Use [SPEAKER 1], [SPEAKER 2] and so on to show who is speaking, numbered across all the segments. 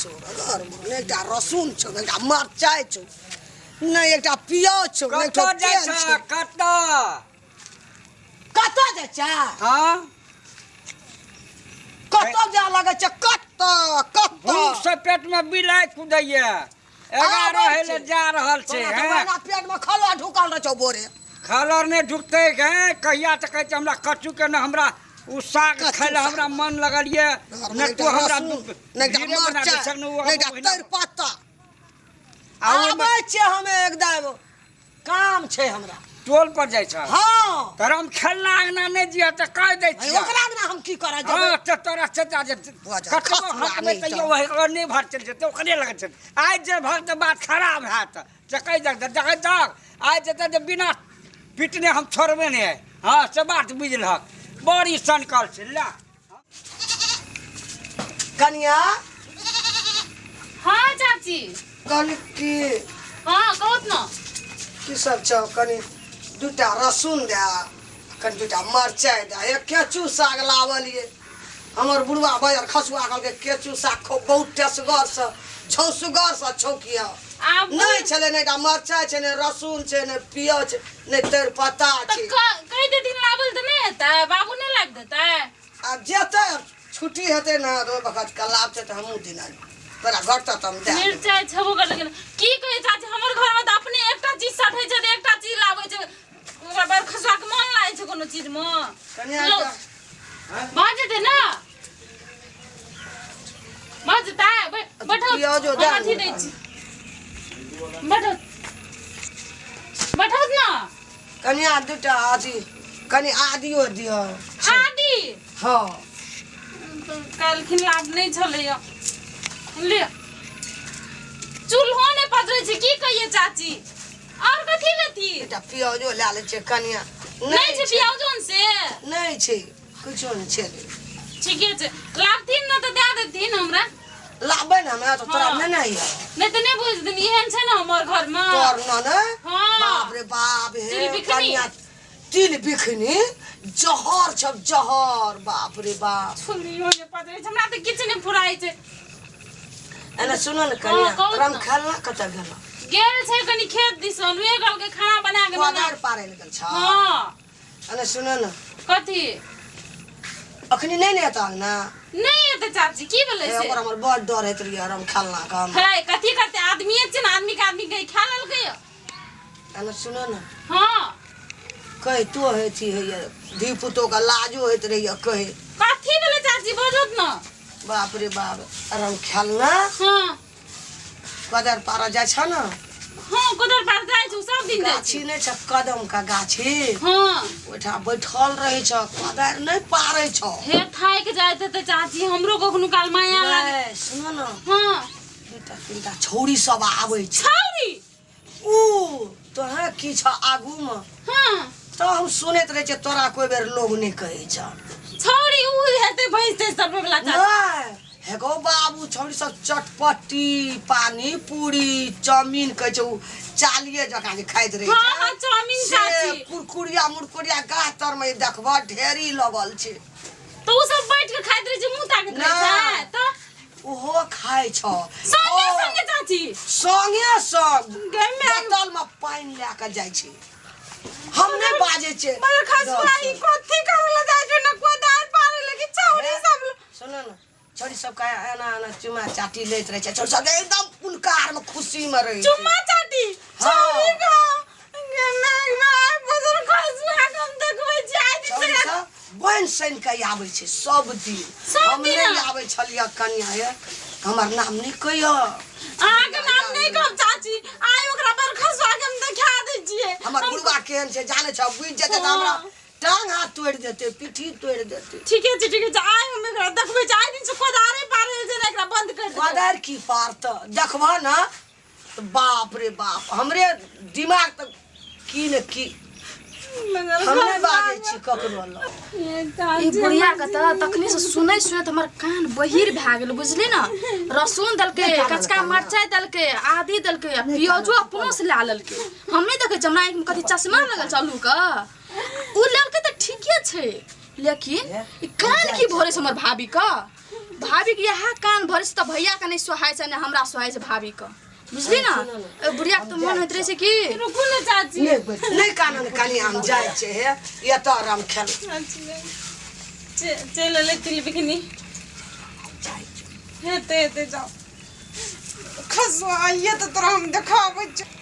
[SPEAKER 1] छौ अगर नहि एकटा रसून छौ नहि एकटा मरचाइ छौ नहि एकटा पियाज छौ नहि एकटा
[SPEAKER 2] कतऽ जाइ
[SPEAKER 1] तेल
[SPEAKER 2] छ
[SPEAKER 1] छौ।
[SPEAKER 2] कतऽ
[SPEAKER 1] कतऽ जाइ छै
[SPEAKER 2] हाँ
[SPEAKER 1] कतऽ जाय लगै छै कतऽ कतऽ
[SPEAKER 2] भूख से पेट में बिलाइ कुदैया 11
[SPEAKER 1] आबै
[SPEAKER 2] हेले
[SPEAKER 1] छै।
[SPEAKER 2] जा रहल छै
[SPEAKER 1] तोरा तऽ
[SPEAKER 2] हैं
[SPEAKER 1] ओहिना पेट मे खलुआ ढुकल रहै छौ बोरे
[SPEAKER 2] खलर नहि ढुकतै हैं कहिया तऽ कहै छै हमरा कच्चू के ने हमरा ओ साग
[SPEAKER 1] कच्चू
[SPEAKER 2] खाय लए
[SPEAKER 1] साग।
[SPEAKER 2] हमरा मन लगल ये
[SPEAKER 1] घरमे
[SPEAKER 2] ने
[SPEAKER 1] एकटा
[SPEAKER 2] तू हमरा
[SPEAKER 1] रसून, नहि एकटा
[SPEAKER 2] भीड़े बना दे
[SPEAKER 1] मरचाइ,
[SPEAKER 2] सक ने ओ
[SPEAKER 1] नहि एकटा
[SPEAKER 2] ओहिना-
[SPEAKER 1] तेजपत्ता
[SPEAKER 2] आ ओहिमे
[SPEAKER 1] आबै छियै हमे एकदम काम छै हमरा
[SPEAKER 2] टोल पर जाइ छ
[SPEAKER 1] हँ
[SPEAKER 2] तोरा हम खेलना अंगना नहि दिअ तऽ कहि दै छियै
[SPEAKER 1] ओकरा अंगना हम की करऽ जेबै
[SPEAKER 2] हँ तऽ तोरा चचा जे
[SPEAKER 1] बुआ जा,
[SPEAKER 2] कतबो
[SPEAKER 1] खसुआ
[SPEAKER 2] हकबै
[SPEAKER 1] नहि
[SPEAKER 2] तैयो
[SPEAKER 1] जाउ।
[SPEAKER 2] ओहि ओकर नहि भर चलि जेतै ओकरे लग चलि आइ जे भक्त बात खराब हैत तऽ कहि दक देखै दक आइ जेतै जे बिना पिटने हम छोड़बे नहि हँ से बात बुझलहक बड़ी सनकल छै ला
[SPEAKER 1] कनिया
[SPEAKER 3] हाँ चाची
[SPEAKER 1] कहली कि
[SPEAKER 3] हाँ कहू न
[SPEAKER 1] की सब छौ कनि दूटा रसून दए कनि दूटा मरचाइ दए एक केचू साग लावलियै हमर बुढ़वा बजर खसुआ कहलकै केचू साग खो बहुत टेसगरसँ झौसगरसँ छौकिया
[SPEAKER 3] आब
[SPEAKER 1] नहि छलै नहि एकटा मरचाइ छै नहि रसून छै नहि पियाज छै नहि तेजपत्ता
[SPEAKER 3] तऽ
[SPEAKER 1] छै
[SPEAKER 3] कहि देथिन लाबल तऽ नहि हेतै बाबू नहि लाबि देतै
[SPEAKER 1] आब जेतै छुट्टी हेतै ने तऽ ओहि बखत कलाब छै तऽ हमहूँ दिना तोरा घर तऽ हम दए देबै।
[SPEAKER 3] मिरचाइ छेबो कर लेकिन की कहै चाची हमर घरमे तऽ अपने एकटा चीज सठै छै तऽ एकटा चीज लाबै छै ओकरा बाद खसुआके मन लागै छै कोनो चीजमे
[SPEAKER 1] कनिया
[SPEAKER 3] लो,
[SPEAKER 1] एकटा
[SPEAKER 3] भऽ जेतै ने भऽ जेतै बैठो
[SPEAKER 1] प्याजो दए
[SPEAKER 3] हम अथी
[SPEAKER 1] ने।
[SPEAKER 3] दै छी बैठो बैठो ने
[SPEAKER 1] कनिया दूटा अथी कनि आदियो दिअ
[SPEAKER 3] आदि
[SPEAKER 1] हँ
[SPEAKER 3] काल्हिखिन लाभ नहि छलैया ले चूल्हो नहि पजरै छै की कहिए चाची और कथी लेती
[SPEAKER 1] एकटा प्याजो लए लै छियै कनिया
[SPEAKER 3] नहि छै प्याजो ने से
[SPEAKER 1] नहि छै किछो नहि छै
[SPEAKER 3] ठीके छै लाबथिन ने तऽ दए देथिन हमरा
[SPEAKER 1] लाबे ने हमरा तऽ तोरा
[SPEAKER 3] हाँ।
[SPEAKER 1] नहि ने यऽ
[SPEAKER 3] नहि तऽ नहि बुझि देनी एहन छै ने हमर घरमे
[SPEAKER 1] तोर न ने
[SPEAKER 3] हाँ।
[SPEAKER 1] बाप रे बाप हे
[SPEAKER 3] तिल बिखनी।
[SPEAKER 1] कनिया तिल बिखनी जहर छब जहर बाप रे बाप
[SPEAKER 3] चुल्हियो नहि पजरै छै हमरा तऽ किछु नहि फुराइ छै
[SPEAKER 1] एने सुनो ने कनिया
[SPEAKER 3] हाँ, कहू
[SPEAKER 1] राम
[SPEAKER 3] ने।
[SPEAKER 1] खेलना कतऽ गेल
[SPEAKER 3] गेल छै कनि खेत दिसन उहे कहलकै खाना बना के बना
[SPEAKER 1] कोदारि पारै लए गेल छ
[SPEAKER 3] हाँ
[SPEAKER 1] एने सुनो ने
[SPEAKER 3] कथी
[SPEAKER 1] अखनी नहि ने एतऽ अंगना
[SPEAKER 3] नहि एतै चाची की भेलै
[SPEAKER 1] हे,
[SPEAKER 3] से
[SPEAKER 1] ओकर हमर बड़ डर होइत रहियै राम खेलना के हम
[SPEAKER 3] हे कथी करतै आदमीए छै ने आदमी के आदमी के खा लेलकै यऽ।
[SPEAKER 1] एने सुनो ने
[SPEAKER 3] हाँ
[SPEAKER 1] कहितो होइत होइए धी पुतोहके लाजो होइत रहैए कहै
[SPEAKER 3] कथी भेलै चाची बजत ने
[SPEAKER 1] बाप रे बाप राम खेलना
[SPEAKER 3] हाँ
[SPEAKER 1] कदर पार जाइ छ ने
[SPEAKER 3] हाँ कोदर पार जाइ छै सब दिन जाइ
[SPEAKER 1] गाछी
[SPEAKER 3] छै
[SPEAKER 1] नहि छ कदम के गाछी
[SPEAKER 3] हाँ
[SPEAKER 1] ओहिठाम बैठल रहै छ कदर नहि पारै छ
[SPEAKER 3] हे थाकि जाइत हेतै चाची हमरो कखनो काल माया लागे
[SPEAKER 1] नहि सुनो ने
[SPEAKER 3] हाँ
[SPEAKER 1] दूटा तीनटा छौरी सब आबै छै
[SPEAKER 3] छौरी
[SPEAKER 1] ऊ तोहरा की छ आगूमे
[SPEAKER 3] हाँ
[SPEAKER 1] तऽ हम सुनैत रहै छियै तोरा कोइ बेर लोग नहि कहै छ
[SPEAKER 3] छौरी ऊ हेतै भैंस तैंस सरबै वला चाची
[SPEAKER 1] नहि हे गो बाबू छौरी सब चटपटी पानी पूरी चाउमीन कहै छै उ चालिए जकाँ जे खाइत रहै
[SPEAKER 3] हाँ
[SPEAKER 1] छै
[SPEAKER 3] हाँ चाउमीन
[SPEAKER 1] से
[SPEAKER 3] चाची
[SPEAKER 1] कुरकुरिया मुरकुरिया गाछ तरमे देखबह ढेरी लगल छै
[SPEAKER 3] तऽ ऊ सब बैठ के खाइत रहै छै मुँह ताकैत रहै छै
[SPEAKER 1] नहि।
[SPEAKER 3] तऽ
[SPEAKER 1] ओहो खाइ छ
[SPEAKER 3] संगे संगे चाची
[SPEAKER 1] संगे संग
[SPEAKER 3] गै माय।
[SPEAKER 1] बोतल में पानि लए कऽ जाइ छै हम नहि बाजै छियै
[SPEAKER 3] मगर खसुआ ई कथी करै लए जाइ छै ने कोदारि पारै लए कि छौरी सब
[SPEAKER 1] सुनो ने छौरी सबके एना एना चुमा चाटी लैत रहै छै छौरी सब एकदम पुलकार में खुशी में रहै छै
[SPEAKER 3] चुम्मा चाटी
[SPEAKER 1] हाँ।
[SPEAKER 3] छौरी का गे माय माय बजर खसुआ के हम देखबै छी आइ दिन
[SPEAKER 1] छौरी
[SPEAKER 3] से
[SPEAKER 1] सब बनि सनि कऽ आबै छै सब दिन
[SPEAKER 3] सब
[SPEAKER 1] हम
[SPEAKER 3] दिन?
[SPEAKER 1] नहि आबै छलियै कनिया हे हमर नाम नहि कहियो
[SPEAKER 3] अहाँके नाम नहि कहब चाची आइ ओकरा पर खसुआ के हम देखा दै छियै
[SPEAKER 1] हमर बुढ़वा केहन छै जानै छ बुझि जेतै तऽ हमरा
[SPEAKER 3] हाँ।
[SPEAKER 1] टांग हाथ तोड़ि देतै पिट्ठी तोड़ि देतै
[SPEAKER 3] ठीके छै ठीके छै आइ हम एकरा देखबै छै आइ दिन से कोदारे पारै छै ने एकरा बंद कर देबै
[SPEAKER 1] कोदारि की पारत देखबह ने तऽ बाप रे बाप हमरे दिमाग तऽ की ने की हम नहि बाजै छी ककरो लग
[SPEAKER 4] ई बुढ़िया के तऽ तखनी से सुनै सुनैत हमर कान बहिर भए गेल बुझली ने रसून देलकै कचका मरचाइ देलकै आदी देलकै आ प्याजो अपनो से लए लेलकै हम नहि देखै छियै हमरा आँखिमे कथी चश्मा लगल छै आलूके ओ लेलकै तऽ ठीके छै लेकिन ई कान की भरै छै हमर भाभीके भाभी के इएह कान भरै छै तऽ भैया के नहि सोहाइ छै ने हमरा सोहाइ छै भाभी के बुझली ना ओहि बुढ़िया के तऽ मोन होइत रहै छै कि
[SPEAKER 3] रुकू ने चाची
[SPEAKER 1] नहि नहि कानन कनि हम जाइ छै हे एतऽ आराम खेल
[SPEAKER 3] चलि एलै तिल बिकनी हेतै हेतै जाउ खसुआ आइए तऽ तोरा हम देखाबै छियौ।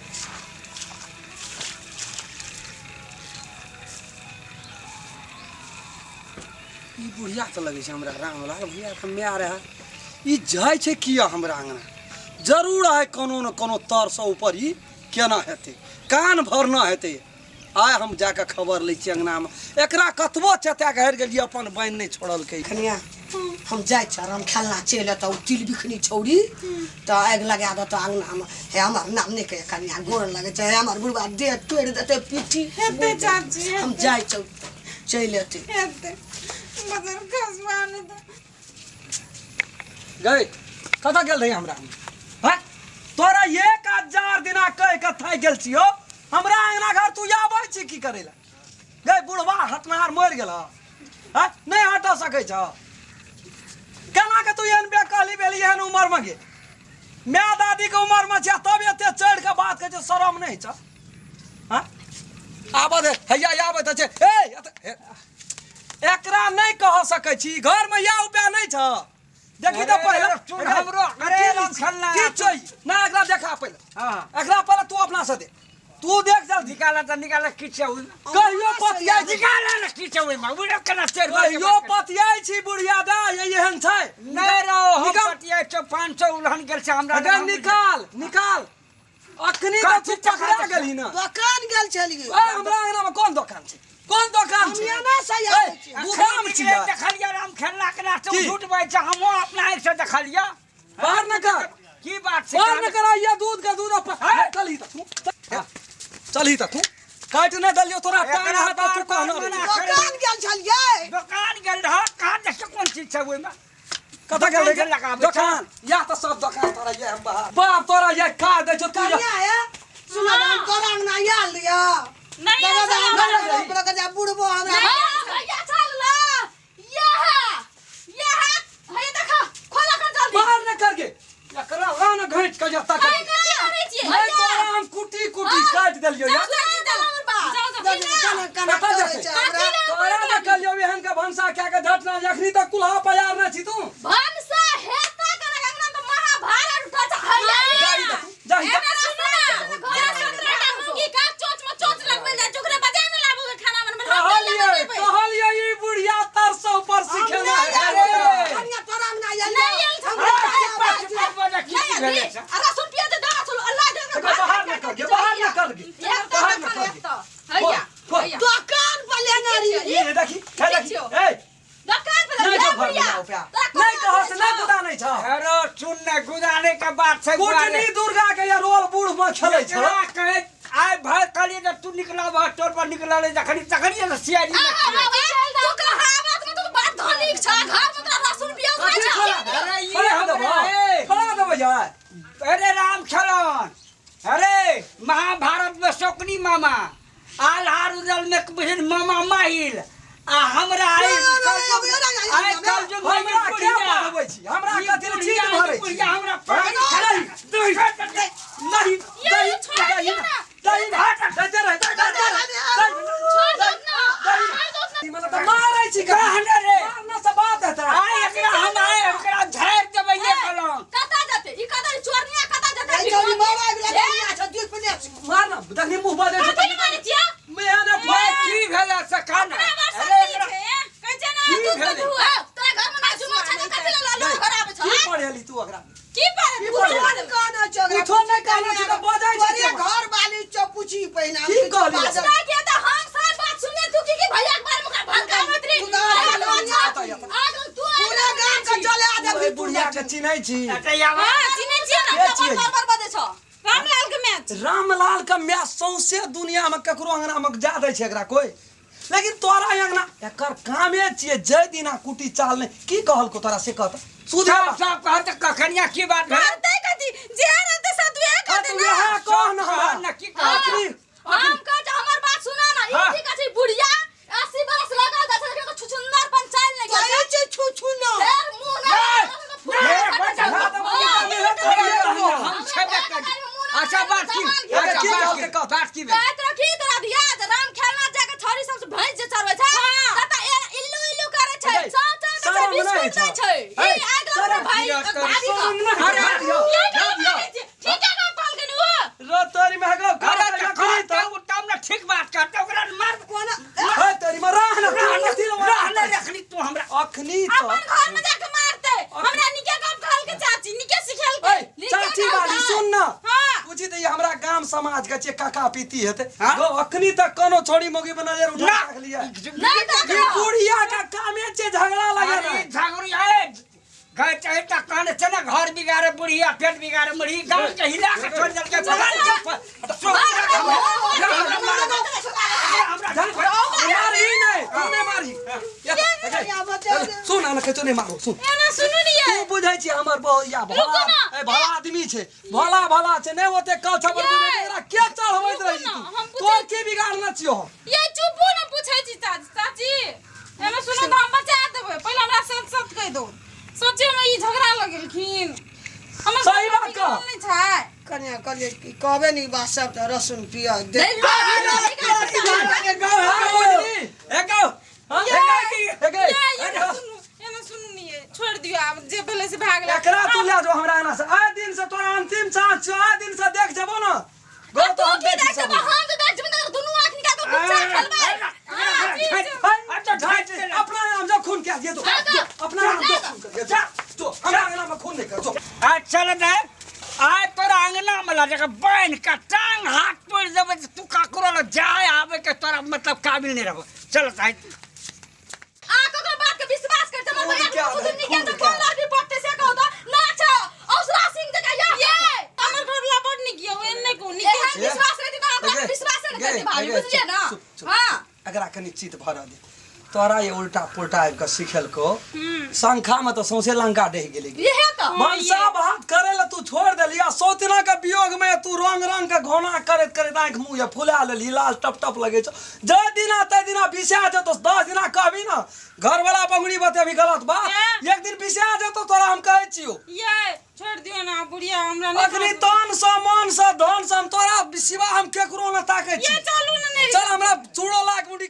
[SPEAKER 5] ई बुढ़िया तऽ लगै छै हमरा रामलाल भैयाके माय रहए ई जाइ छै किया हमरा अङ्गना जरूर आइ कोनो ने कोनो तरसँ ऊपर ई केना हेतै कान भरना हेतै आइ हम जाकऽ खबर लै छियै अङ्गनामे एकरा कतबो चेता कऽ हेर गेलियै अपन बनि नहि छोड़लकै
[SPEAKER 1] कनिया हम जाइ छी राम खेलना चलि एतऽ ओ तिल बिखनी छौड़ी तऽ आगि लगा देतऽ अङ्गनामे हे हमर नाम नहि कहिए कनिया गोर लगै छै हे हमर बुढ़बा देह तोड़ि देतै पीठी
[SPEAKER 3] हेतै चाची
[SPEAKER 1] हम जाइ छौ चलि एतै
[SPEAKER 3] हेतै बदल खसुआ नहि तऽ
[SPEAKER 5] गई कतऽ गेल रही हमरा हैं तोरा 1000 दिना कहि कऽ थाकि गेल छियौ हमरा अङ्गना घर तू आबै छी की करै लए गई बुढ़वा हटनहार मरि गेल हैं नहि हटा सकै छह केना के तू एहन बेकली भेली एहन उमरमे गे माय दादीके उमरमे छै तब एते चढ़ि कऽ बात कहै छै शरम नहि छै हैं आबऽ दे हैया आबै तऽ छै ए एकरा नहि कह सकै छी घरमे इएह उपाय नहि छ देखी तऽ पहिले
[SPEAKER 2] सुन हमरो अरे राम खेलना
[SPEAKER 5] की छै ना एकरा देखा पहिले
[SPEAKER 2] हाँ
[SPEAKER 5] एकरा पहिले तू अपना से दे तू देख जल्दी
[SPEAKER 2] निकाला तऽ निकाला की छै ओहिमे
[SPEAKER 5] कहियो पतियाइ छी
[SPEAKER 2] निकाला ने की छै ओहिमे ओहिमे केना चढ़ि
[SPEAKER 5] कहियो पतियाइ छी बुढ़िया दा ये एहन छै
[SPEAKER 2] नहि रहो हम
[SPEAKER 5] निकाल।
[SPEAKER 2] पतियाइ छौ 500 उलहन गेल छै हमरा
[SPEAKER 5] अगर निकाल निकाल अखनी तऽ तू
[SPEAKER 2] कथी चक्कर
[SPEAKER 5] पकड़ा गेलही ना
[SPEAKER 1] दोकान गेल छलियै
[SPEAKER 5] ए हमरा अंगना में कोन दोकान छै कोन दोकान छै
[SPEAKER 1] हम एना से आबै
[SPEAKER 5] ए,
[SPEAKER 1] छी।
[SPEAKER 5] गोदाम छियै
[SPEAKER 2] देखलियै राम खेलना के नाच
[SPEAKER 5] की?
[SPEAKER 2] झूठ बाजै छै हमहूँ अपना आँखि से देखलियै
[SPEAKER 5] बाहर न कर
[SPEAKER 2] की बात छै
[SPEAKER 5] बाहर न कर आइया दूध के दूध अपन चल ही तू चल ही तू काट न दलियो तोरा टांग
[SPEAKER 2] एकरा
[SPEAKER 5] हाथ तू
[SPEAKER 2] बार
[SPEAKER 5] कहना
[SPEAKER 2] बार
[SPEAKER 5] रे
[SPEAKER 2] मना
[SPEAKER 1] दोकान गेल छलियै
[SPEAKER 2] दोकान गेल रह कहाँ देखियौ कोन चीज छै ओहिमे
[SPEAKER 5] कतऽ गेल
[SPEAKER 2] दोकान
[SPEAKER 5] रे
[SPEAKER 2] से लगाबै छै।
[SPEAKER 5] दोकान या तऽ सब दोकान तोरा ये हम बाहर बाप तोरा ये खा दै छौ तू
[SPEAKER 1] कनिया हे सुन हम तोरा अंगना आयल रहियै
[SPEAKER 3] नहि आयल छलै हमरा।
[SPEAKER 1] हमरा हमरा बुढ़बो हमरा
[SPEAKER 4] हाँ, भैया चल ला यह यह हे देखा खोला कर जल्दी
[SPEAKER 5] बाहर न कर गे एकरा ला न घैच के जता
[SPEAKER 4] अरे
[SPEAKER 5] कर
[SPEAKER 4] कथी करै छियै
[SPEAKER 5] नहीं तोरा हम कुटी कुटी काट देलियो या
[SPEAKER 4] चल चल हमर बात
[SPEAKER 3] जाउ जाउ
[SPEAKER 1] केना केना
[SPEAKER 5] कतऽ
[SPEAKER 1] करै
[SPEAKER 5] जेतै?
[SPEAKER 1] छै हमरा
[SPEAKER 5] तोरा न कहलियो एहन के भनसा क्या के झटना जखनी तक कुल्हा पयार न छी तू
[SPEAKER 4] भनसा हेता कर अंगना त महाभारत उठा छ हैया
[SPEAKER 5] जाही तऽ तू, जाही तऽ।
[SPEAKER 4] एना सुन ना
[SPEAKER 3] जा 17टा मुर्गी का चोंच में चोंच लगबै जाइ छै, ओकरा बजा ने लाबू के खाना बनबै हम नहि
[SPEAKER 5] कहलिए
[SPEAKER 3] बनेबै।
[SPEAKER 5] कहलिए ई बुढ़िया तर से ऊपर सिखेना है
[SPEAKER 2] अरे।
[SPEAKER 1] कनिया तोरा अंगना आयल
[SPEAKER 3] नहि आयल छलै।
[SPEAKER 1] हमरा
[SPEAKER 2] पाँच पाँच बजे की
[SPEAKER 4] नहीं
[SPEAKER 2] भेलै
[SPEAKER 4] अभी
[SPEAKER 2] छै?
[SPEAKER 4] अरे सुन पिया दे दादा चलो अल्लाह दे
[SPEAKER 5] एकर बाहर न कर गे बाहर न कर गे बाहर न कर गे
[SPEAKER 4] हैया
[SPEAKER 5] खोल।
[SPEAKER 4] हैया
[SPEAKER 1] दोकान पर लेने रहियै
[SPEAKER 5] ई देखी हे देखी ए
[SPEAKER 4] दोकान पे
[SPEAKER 5] नहीं
[SPEAKER 4] लगे
[SPEAKER 5] छौ घर में जाओ प्या नहीं कहो से नहीं गुदा नहीं छौ
[SPEAKER 2] अरे सुन ने गुदाने के बात छै
[SPEAKER 5] कुटनी दुर्गा के ये रोल बूढ़ में खेलै छौ
[SPEAKER 2] एकरा कहै आइ भर कहलियै जे तू निकला भर टोल पर निकलल जखनी तखनी ने सियारी
[SPEAKER 4] आ बाबा तू कहावत में तो बात धनिक छ घर में तोरा रसुन प्याज नहीं
[SPEAKER 5] कथी
[SPEAKER 4] छ
[SPEAKER 5] छोड़ा
[SPEAKER 2] अरे ई
[SPEAKER 5] छोड़ा
[SPEAKER 2] हमरा
[SPEAKER 5] देबो
[SPEAKER 2] ए।
[SPEAKER 5] छोड़ा देबो यार
[SPEAKER 2] अरे राम खेलन अरे महाभारत में शकुनी मामा आल्हार उदल में बुझिन मामा माहिल आ हमरा आइ आइ कलयुग में
[SPEAKER 5] हमरा के
[SPEAKER 2] बुढ़िया।
[SPEAKER 5] पढ़बै छी हमरा
[SPEAKER 2] ई
[SPEAKER 5] कथी ले चीज
[SPEAKER 2] बुढ़िया, ई
[SPEAKER 5] भरै छी
[SPEAKER 2] बुढ़िया हमरा
[SPEAKER 5] नहीं
[SPEAKER 2] पढ़
[SPEAKER 5] नहीं
[SPEAKER 4] ये
[SPEAKER 5] दही
[SPEAKER 4] छोड़
[SPEAKER 5] दही
[SPEAKER 4] दियो ना।
[SPEAKER 5] दही दैते रह दैते रह
[SPEAKER 4] छोड़ दो ना छोड़ दो ना
[SPEAKER 5] ई मतलब तऽ मारै छी
[SPEAKER 2] कहने रे।
[SPEAKER 5] मारना से बात हेतै
[SPEAKER 2] आइ एकरा हम आइ एकरा झाड़ि देबै ये कलम
[SPEAKER 4] कता जते ई कता चोरनिया कता जते
[SPEAKER 1] ए चौरी बाबा आबि गेलै छै दूध पिने
[SPEAKER 5] मारना देखनी मुँह बजै छै
[SPEAKER 4] कथी मारै छियै
[SPEAKER 5] मैं ने
[SPEAKER 2] मैं की भेलै से कहना
[SPEAKER 3] अपना बार
[SPEAKER 2] अरे
[SPEAKER 3] सब
[SPEAKER 2] एकरा
[SPEAKER 3] छै कहै छै ना
[SPEAKER 5] की
[SPEAKER 3] दूध के
[SPEAKER 5] भेलै?
[SPEAKER 3] धुआ
[SPEAKER 4] तोरा घर में ना जुमो छै त कथी ले लोग घर आबै
[SPEAKER 5] की
[SPEAKER 4] छ
[SPEAKER 5] पढ़ेली तू ओकरा
[SPEAKER 3] की पर
[SPEAKER 5] की
[SPEAKER 1] कुछो
[SPEAKER 5] पढ़ेली
[SPEAKER 1] नहि कहने छै ओकरा।
[SPEAKER 5] कुछो नहि कहने छै तऽ बजै छै
[SPEAKER 1] तोरे
[SPEAKER 5] केना?
[SPEAKER 1] घर वाली छौ पूछी पहिने
[SPEAKER 5] की कहली?
[SPEAKER 4] सुनाई के त हम सब बात सुनले तू की की भैया के बारे में ओकरा भड़कावत रही
[SPEAKER 1] तू गाँव
[SPEAKER 4] आज तू
[SPEAKER 1] पूरा गाम के चले आ
[SPEAKER 5] तू एहि
[SPEAKER 1] देखी
[SPEAKER 5] बुढ़िया के चिन्है छी
[SPEAKER 2] अच्छा आब
[SPEAKER 3] हां चिन्है छियै ना
[SPEAKER 5] के छियै?
[SPEAKER 4] बार बार बजै छ
[SPEAKER 3] रामलाल के मैच
[SPEAKER 5] रामलाल के माय सौंसे दुनिया में ककरो अंगना में जा दै छै एकरा कोई लेकिन तोरा अंगना एकर कामे छियै जय दिना कुटी चाल नहि की कहलको तोरा से कहत सुधे
[SPEAKER 2] सब सब कह तऽ कखनिया की बात भेलै
[SPEAKER 3] करतै कथी जे रहतै सतुए करतै ना
[SPEAKER 5] इएह कह न हमरा
[SPEAKER 2] कह न, की कह?
[SPEAKER 5] अखनी
[SPEAKER 4] हम कह जे हमर बात सुना ना
[SPEAKER 2] हाँ।
[SPEAKER 4] ई की कहै छै बुढ़िया 80 बरस लगा दै छै लेकिन छुछुंदर पंचायत नहि गेल
[SPEAKER 1] कहै छै छू छू न
[SPEAKER 4] फेर मुंह ना
[SPEAKER 2] ए! अच्छा बात की
[SPEAKER 5] अरे
[SPEAKER 2] अच्छा
[SPEAKER 5] की
[SPEAKER 2] बात
[SPEAKER 5] कहलकै
[SPEAKER 2] की
[SPEAKER 5] कह?
[SPEAKER 2] बात की भेल?
[SPEAKER 4] कहैत रह की तोरा धिया जे राम खेलना जाके छोरी सब से भैंस जे चरबै छै त त ए इल्लू इल्लू करै छै
[SPEAKER 5] गै,
[SPEAKER 4] चाव चाव दै छै
[SPEAKER 5] शरम नहि
[SPEAKER 4] बिस्कुट दै
[SPEAKER 5] छौ।
[SPEAKER 4] छै
[SPEAKER 5] ऐ,
[SPEAKER 4] ई आइ गेल
[SPEAKER 5] शरम
[SPEAKER 4] भाई
[SPEAKER 2] किया तोरी?
[SPEAKER 4] भाभी
[SPEAKER 5] शरम
[SPEAKER 4] का
[SPEAKER 5] नहि
[SPEAKER 2] अरे,
[SPEAKER 5] दियौ,
[SPEAKER 3] ये
[SPEAKER 5] दियौ,
[SPEAKER 3] गलत
[SPEAKER 5] दियौ।
[SPEAKER 3] बाजै छै। ठीक है गप कहलखिन ओ
[SPEAKER 5] रो तोरी महगो
[SPEAKER 2] अरे तऽ कहतौ तब ने ठीक बात कहतौ ओकरा मार
[SPEAKER 1] कोना
[SPEAKER 5] हे तोरी में रह ना तू
[SPEAKER 2] रहने
[SPEAKER 5] कथी लए
[SPEAKER 2] रहने रखनी तू हमरा
[SPEAKER 5] अखनी तो
[SPEAKER 3] अपन घर में जाके मारते हमरा निके गप कहलके चाची निके सिखेलके
[SPEAKER 5] ऐ चाची वाली सुन ना
[SPEAKER 3] हाँ।
[SPEAKER 5] पूछी तऽ ई हमरा गाम समाज के छै काका पीती हेतै
[SPEAKER 2] हाँ?
[SPEAKER 5] गो अखनी तक कोनो छोड़ी मोगी पर नजर उठा
[SPEAKER 2] ना।
[SPEAKER 5] रख लिया
[SPEAKER 4] नहीं
[SPEAKER 5] ई
[SPEAKER 4] तऽ
[SPEAKER 5] बुढ़िया का कामे छै झगड़ा
[SPEAKER 2] अरे
[SPEAKER 5] लगेना
[SPEAKER 2] झगड़ी है गए चाहे त कहने छै ने घर बिगाड़े बुढ़िया पेट बिगाड़े मुढ़ी गाँव के हिला के छोड़ देलकै बगल के हमरा
[SPEAKER 5] मारी नहीं तू नहीं मारी सुन ना कहतो नहीं मारो सुन
[SPEAKER 3] एना सुनू ने
[SPEAKER 5] तू बुझै छी हमर बहुत या भला
[SPEAKER 3] रुकू ना।
[SPEAKER 5] ए भला आदमी छै भला भला छै नहीं ओते कल छबर
[SPEAKER 3] ये।
[SPEAKER 5] एकरा के चढ़बैत
[SPEAKER 3] रुकू
[SPEAKER 5] रही
[SPEAKER 3] ना,
[SPEAKER 5] तू
[SPEAKER 3] हम बुझै
[SPEAKER 5] तोर की बिगाड़ने छियो हम
[SPEAKER 3] ये चुपू ना पूछै छी चाची चाची एना सुनू तऽ हम बचा देबै पहिले हमरा सच सच कहि दो सोचे में ई झगड़ा लगेलखिन हमर
[SPEAKER 5] सही
[SPEAKER 3] घर में
[SPEAKER 5] बात कह।
[SPEAKER 3] बिगड़ल नहि छै
[SPEAKER 1] कनिया कहलिए कि कहबे नहीं बात सब तऽ रसुन पियाज दे
[SPEAKER 3] ये एना सुनू एना सुनू ने ये छोड़ि दियौ आब जे भेलै से भए गेलै
[SPEAKER 5] एकरा तू ले जो हमरा एना से आइ दिन से तोरा अंतिम चांस छौ आइ दिन से देख जेबो ना गो तो हम
[SPEAKER 4] तू की
[SPEAKER 5] देख
[SPEAKER 4] देख
[SPEAKER 5] सब
[SPEAKER 4] हम तऽ देख जेबै तऽ दुनू आँख निकाल कऽ गुच्चा खेलबै
[SPEAKER 5] अपना नाम जो खून क्या दिए तो अपना नाम जो खून कर जा तो हमरा अंगना में खून नहीं कर जो
[SPEAKER 2] आ चल दे आय तोरा अंगना में ला जगह बान्हि के टांग हाथ तोड़ि देबै तऽ तू ककरो लग जाय आबै के तोरा मतलब काबिल नहि रहबो चल आइ
[SPEAKER 4] आ ककरो बात के विश्वास कर हमर भैया
[SPEAKER 5] क्या
[SPEAKER 4] के
[SPEAKER 5] है?
[SPEAKER 4] निकल
[SPEAKER 5] खून
[SPEAKER 4] तऽ
[SPEAKER 5] क्या
[SPEAKER 4] कोन लड़की पटते से कहू तऽ ना छ औसरा सिंह जकाँ या
[SPEAKER 3] ये हमर घर वाला बड़ नीक यौ एहन नहि कहू नीके
[SPEAKER 4] एहन विश्वास रहती तऽ ओकरा पर विश्वास नहि करती भाभी बुझलियै ना हां
[SPEAKER 5] एकरा कनि चित भरऽ दे तोरा ये उल्टा पुल्टा आबि कऽ सिखेलको शंखा में तऽ सौंसे लंका डहि गेलै
[SPEAKER 4] इहे तऽ
[SPEAKER 5] भनसा भात करे ला तू छोड़ देली आ सौतना के वियोग में तू रंग रंग के घोना करैत करैत आँखि मुँह ये फुला लेली लाल टप टप लगे छौ जै दिना तै दिना बिसा जेतौ 10 दिना कहबी ना घरवाला बंगड़ी बतेबी गलत बात
[SPEAKER 3] ए?
[SPEAKER 5] एक दिन बिसा जेतौ तोरा हम कहै छियौ
[SPEAKER 3] ये छोड़ दियो ना बुढ़िया हमरा नहीं
[SPEAKER 5] अखनी तन सँ मन सँ धन सँ हम तोरा सिवा हम केकरो न ताकै छी
[SPEAKER 3] ये चलू ना नहीं
[SPEAKER 5] चल हमरा चूड़ो लाख मुड़ी।